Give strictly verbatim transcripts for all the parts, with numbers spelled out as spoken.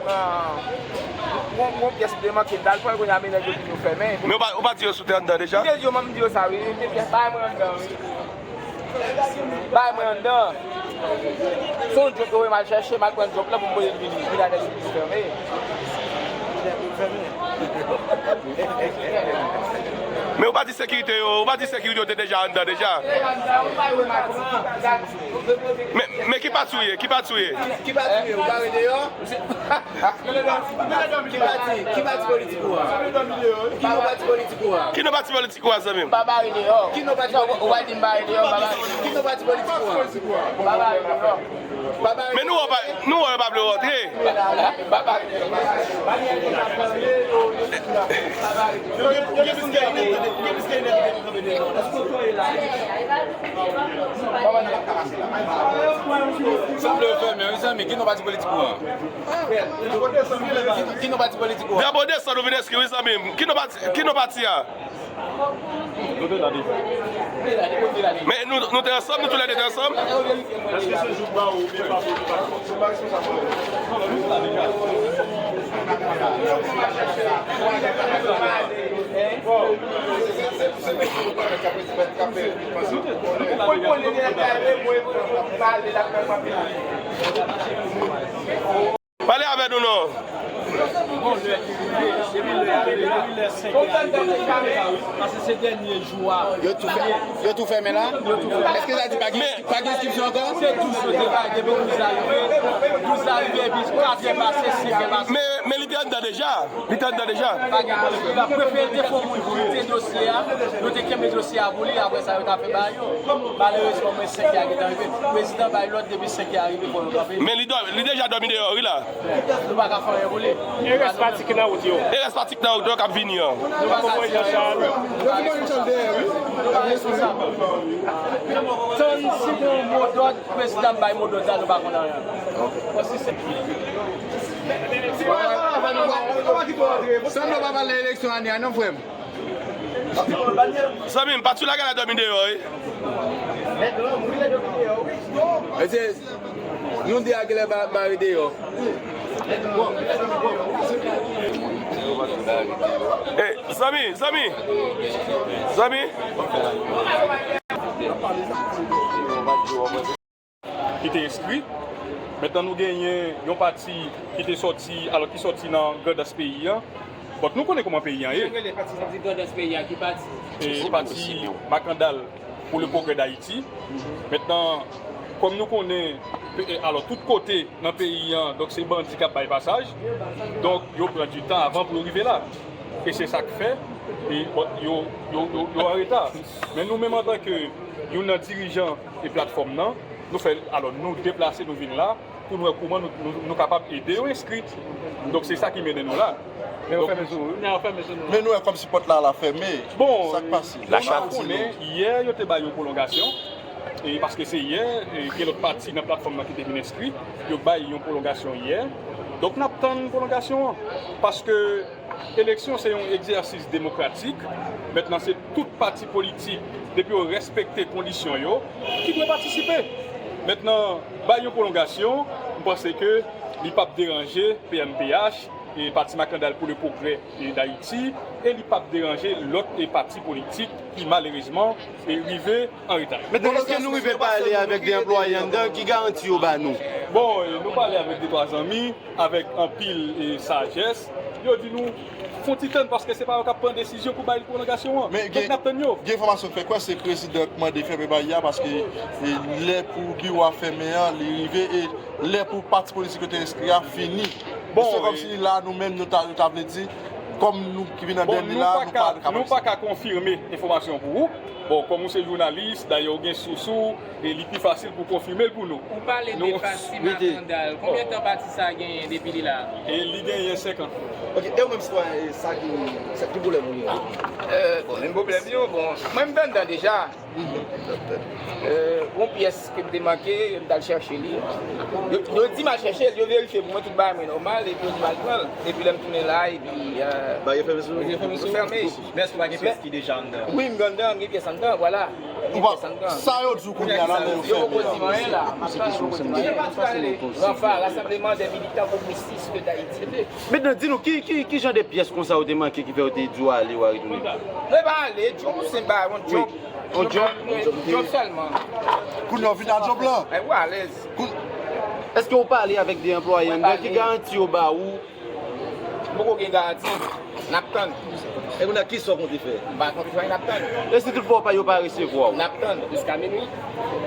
Yon pyès ki te manke, m t al pran l kounye a, men nèg yo di nou fèmen. Men ou pa, ou pa di yo sou tè anndan deja? M te di yo, m di yo sa, wi. Yon pyès, bay mwen anndan, wi. Bay mwen anndan. Se yon djòb yo voye m al chèche, m al pran djòb la pou m voye l vini. Vin avèk li fèmen. Men ou pa di sekirite yo, ou pa di sekirite yo te deja anndan deja. Men, men ki pati ou ye? Ki pati ou ye? Ki pati ou ye? Ou bare deyò? Ki pati, ki pati politik ou an? Ki non pati politik ou an? Ki non pati politik ou an, zanmi m? Pa bare deyò. Ki non pati politik ou an? Ou pa di m bare deyò, pa bare. Ki non pati politik ou an? Pa bare deyò. Pa bare. Men nou wè pa, nou wè pa vle rantre. Pa bare. Sanble yo fèmen, wi, zanmi, ki non pati politik ou an? Ki non pati politik ou an? Drapo desann, nou vin enskri, wi, zanmi m. Ki non pati, ki non pati a? Men nou, nou te ansanm, nou toulède te ansanm? Pale avè nou non. Bon, lè, depi lè, depi lè senk la rive, paske se dènye jou a. Yo tou fè-, yo tou fèmen la? Èske sa di pa gen, pa gen enskripsyon ankò? Se douz yo te bay depi douz la rive. Douz la rive, epi katrè pase, senkè pase. Men, men li te anndan deja. Li te anndan deja. Pa gen pwoblèm. Yo prefere te fè yon moun kite dosye a, yo te kenbe dosye a pou li, apre sa, yo ta fè bagay yo. Malerezman, mwen, senk a gentan rive. Prezidan bay lòd depi senk a rive, fò yo kanpe. Men li dò-, li deja dòmi deyò, wi, la. Nou pa ka fè anyen pou li. E rès patik nan wout yo. E rès patik nan wout yo k ap vini an. Nou pa ka di anyen. Nou pa responsab. Tann si gon mo dòd, prezidan bay mo dòd la, nou pa konn anyen. Sanble w pa pale eleksyon ane a non, frè m. Zanmi m, pa tou lage la dòmi deyò, wi. Mesye, nou de a genlè ba-, bare deyò. Ey, zanmi, zanmi. Zanmi. Ki te enskri. Mentnan nou genyen yon pati ki te sòti, alò ki sòti nan grandans peyi an. But nou konnen kòman peyi an ye. Jan rele pati sa di grandans peyi a, ki pati? E pati Makandal pour le progrès d'Haïti. Mentnan, kòm nou konnen, pe-, e, alò tout kote nan peyi an, donk se bandi k ap bay pasaj. Donk yo pran di tan avan pou yo rive la. E se sa k fè, e, bon, yo, yo, yo, yo an reta. Men nou menm antanke youn nan dirijan e platfòm nan, nou fè, alò, nou deplase, nou vin la, pou nou wè kòman nou, nou, nou kapab ede yo enskri. Donk, se sa ki mennen nou la. Men yo fèmen sou nou, wi. Men yo fèmen sou nou. Men nou wè kòmsi pòt la, la fèmen. Bon, sa k pase? Bon, nou konnen, yè, yo te bay yon pwolongasyon. E paske se yè, e, gen lòt pati nan platfòm nan ki te vin enskri. Yo bay yon pwolongasyon yè. Donk, n ap tann pwolongasyon an. Paske Eleksyon se yon egzèsis demokratik. Mentnan, se tout pati politik, depi yo respekte kondisyon yo, ki dwe patisipe. Mentnan, bay yon pwolongasyon, m panse ke li p ap deranje P M P H, e Pati Makandal pour le Progrès, e, d'Haïti, e li p ap deranje lòt, e, pati politik ki malerezman, e, rive an reta. Mentnan, èske nou rive pale avèk de anplwaye anndan? Ki garanti yo ba nou? Bon, e, nou pale avèk de twa zanmi, avèk anpil, e, sajès. Yo di nou, fè yon ti tann, paske se pa yo k ap pran desizyon pou bay pwolongasyon an. Donk, n ap tann yo. Men gen enfòmasyon k fè kwè se prezidan k mande fèmen bagay la, paske, e, lè pou biwo a fèmen an, li rive, e lè pou pati politik yo te enskri a fini. Bon, se kòmsi la, nou menm, nou ta, nou ta vle di, kòm nou ki vin an dènye la, nou pa, nou pa ka konfime enfòmasyon pou ou. Bon, kòm ou se jounalis, dayè ou gen sous ou, e li pi fasil pou konfime l pou nou. Ou pale de pati Makandal. Konbyen tan pati sa genyen depi li la? E li genyen senk an. Ok, e ou menm sitwayen, e sa ki, sa ki pwoblèm ou gen? Euh, bon, menm pwoblèm yo, bon, mwen m t anndan deja. Euh, yon pyès ke m te manke, m t al chèche li. Yo, yo di m al chèche l, yo verifye pou mwen tout bagay mwen nòmal, epi yo di m al pran l. Epi lè m tounen la, epi, euh, ba yo fèmen sou nou. Yo fèmen sou nou. Men èske pa gen pyès ki deja anndan? Wi, m gen anndan, m gen pyès anndan. Sa yo di w kounye a la, lè yo fèmen la? Ranfa, Rassemblement des Militants Progressistes d'Haïti. Mentnan, di nou, ki, ki, ki jan de pyès konsa ou te manke ki fè yo te di w ale, w a retounen? Mwen pa ale, djòb, se ba yon djòb. Yon djòb? Yon djòb sèlman. Kounye a w vin a djòb lan? Mwen alèz. Èske w pale avèk de anplwaye anndan? Ki garanti yo ba ou? M poko gen garanti. N ap tann. E kounye a, kisa w konte fè? M pa konte fè anyen, n ap tann. E si toutfwa w pa, yo pa resevwa w? N ap tann jiska minui.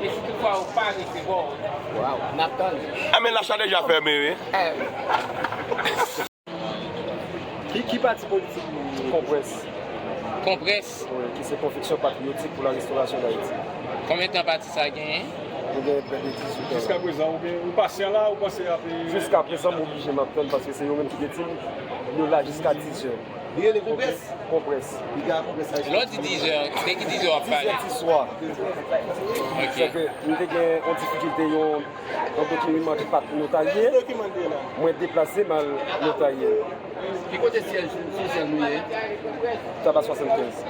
E si toutfwa yo pa resevwa w? N ap tann. Ah, men lacha deja fèmen, wi. Ki, ki pati politik ou? Konprès. Konprès? Wi, ki se Conviction Patriotique pour la Restauration d'Haïti. Konbyen tan pati sa genyen? Nou gen prè de dizuit an. Jiska prezan, ou gen, ou pasyan la, ou panse ap... Jiska prezan, m oblije m ap tann, paske se yo menm ki te di m, yo la jiska dizè. Li rele Konprès? Konprès. Li gen Konprès la. Lè w di dizè, se ki dizè w ap pale? Dizè di swa. Ok. Sèke m te gen yon difikilte, yon, yon dokiman ki pa t notarye. Ki dokiman l te la? Mwen deplase m al notarye. Ki kote syèj, syèj nou ye? Taba swasannkenz.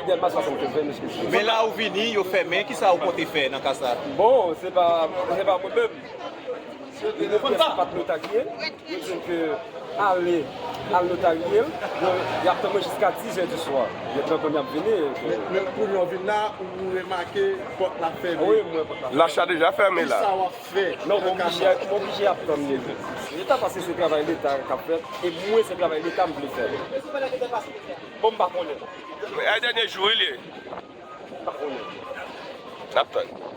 Dèlma swasannkenz, vennde. Men la ou vini, yo fèmen, kisa ou konte fè nan ka sa? Bon, se pa, se pa mwen menm. Yo di nou pyès pa t notarye, yo di m ke ale, al notarye l, yo, y ap tann mwen jiska dizè di swa. Mentnan kounye a m vini. Men, men kounye a w vin la, ou remake pòt la fèmen. Wi, m wè pòt la fèmen. Lacha deja fèmen la. Kisa w ap fè? Non, m oblije, m oblije ap tann li. Leta, paske se travay Leta k ap fèt, e mwen se travay Leta m vle fè. Bon, m pa konnen. A dènye jou, wi, li ye. M pa konnen. N ap tann.